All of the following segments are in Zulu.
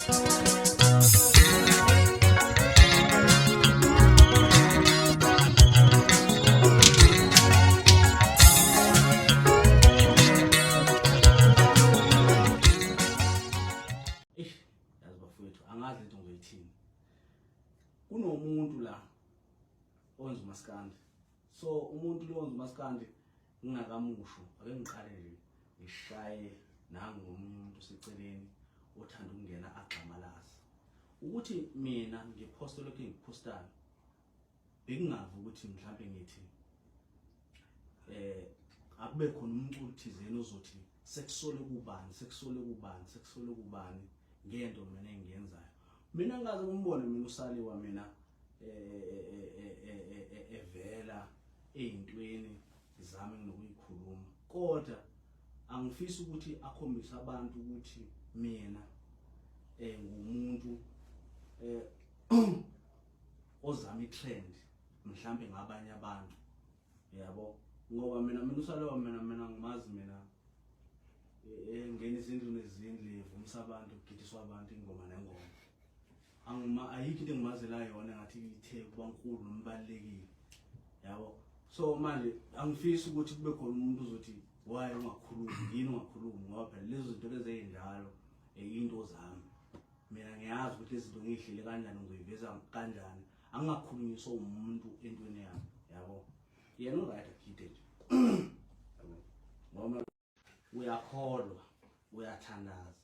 Eish, yazi bafowethu angazi lento ngizoyithini. Kunomuntu la owenza umaskandi. So umuntu lo owenza umaskandi ngingakamusho, ake ngiqale nje ngishaye nangu ngomunye umuntu oseceleni othanda ukungena agxamalaze. Ukuthi mina ngiphoste lokhu engikuphostayo bengingavi ukuthi mhlambe ngithi eh akube khona umculo thizeni ozothi sekusole kubani sekusole kubani sekusole kubani ngento mina engiyenzayo mina ngaze kumbone mina usaliwa mina eh, eh, eh, evela ezintweni zami nginokuyikhuluma kodwa angifisi ukuthi akhombise abantu ukuthi mina eh ngumuntu eh ozama itrend mhlambe ngabanye abantu yabo ngoba mina mina usalowa mina mina ngimazi mina engena izindlu nezindlu evumisa abantu kugidiswa abantu ingoma nengoma angima ayikho into engimazela yona ngathi ithe kuba nkulu noma ibalulekile yabo so manje angifisi ukuthi kube khona umuntu ozothi why ungakhulumi yini ungakhulumi ngoba phela lezo zinto lezi ey'njalo into zami mina ngiyazi ukuthi lezi zinto ngiyihlele kanjani ngizoyiveza kanjani angingakhulunyiswa umuntu entweni yami yabo yena uright agide nje yabo ngoba uyakholwa uyathandaza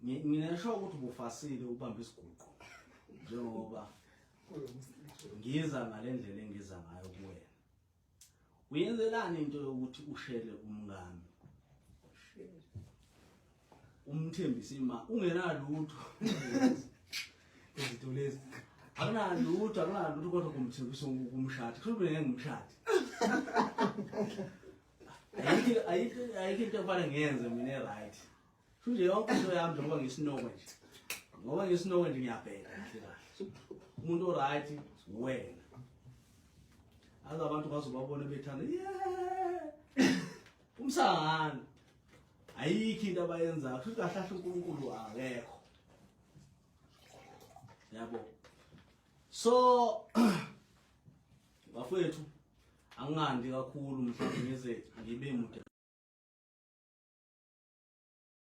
nginesho ukuthi ubufasile ubamba isiguqo njengoba ngiza ngalendlela engiza ngayo kuwena Uyenzelani into yokuthi ushele umkami? Umthembise ima ungenalutho. Izinto lezi. Akunalutho, akunalutho kodwa kumthembisa ukumshada. Kusho ukuthi ngeke ngimshade. Ayikho ayikho ayikho into ekufanele ngiyenze mina right. Kusho nje yonke into yami njengoba ngisinokwe nje. Ngoba ngisinokwe nje ngiyabheka kahle kahle. Umuntu oright wena. Aze abantu bazobabona bethanda yeah. Umsangano. Ayikho into abayenzayo. Kusho kahle kahle uNkulunkulu akekho. Yabo. So bafowethu angingandi kakhulu mhlawumbe ngize ngibe mude.